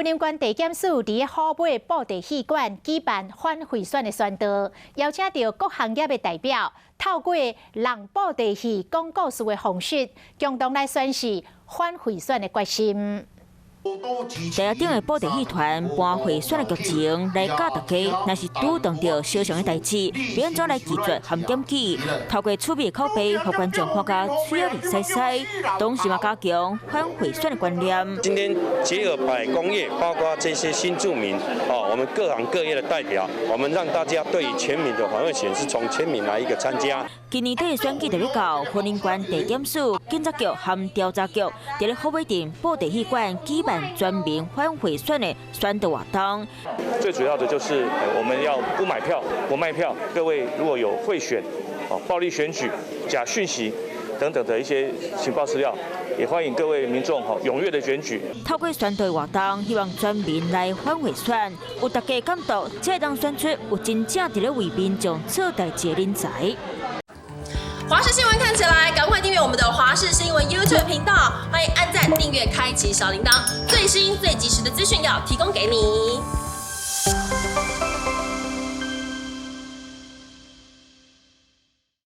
林縣地檢署佇咧虎尾布袋戲館舉辦反賄選的宣導，邀請著各行業的代表，透過弄布袋戲講故事的方式，共同來宣示反賄選的決心。台頂的布袋戲團搬賄選的劇情來教大家，若是拄著相像的代誌，欲按怎來拒絕和檢舉，透過趣味口白，予觀眾看甲喙仔咧使使，同時嘛加強反賄選的觀念。今天結合百工業，包括這些新住民，哦，我們各行各業的代表，我們讓大家對於全民的反賄選是從全民來一個參加。今年底選舉就欲到，雲林縣地檢署、警察局和調查局，佇咧虎尾鎮布袋戲館舉辦全民反賄選的宣導活動。最主要的就是我們要不買票、不賣票。各位如果有賄選、暴力選舉、假訊息等等的一些情報資料，也歡迎各位民眾吼踴躍的選舉。透過宣導活動，希望全民來反賄選，予大家感覺才會當選出有真正佇咧為民眾做代誌的人才。華視新聞看起來，趕快訂閱我們的華視新聞 YouTube 頻道，歡迎按讚、訂閱、開啟小鈴鐺，最新最及時的資訊要提供給你。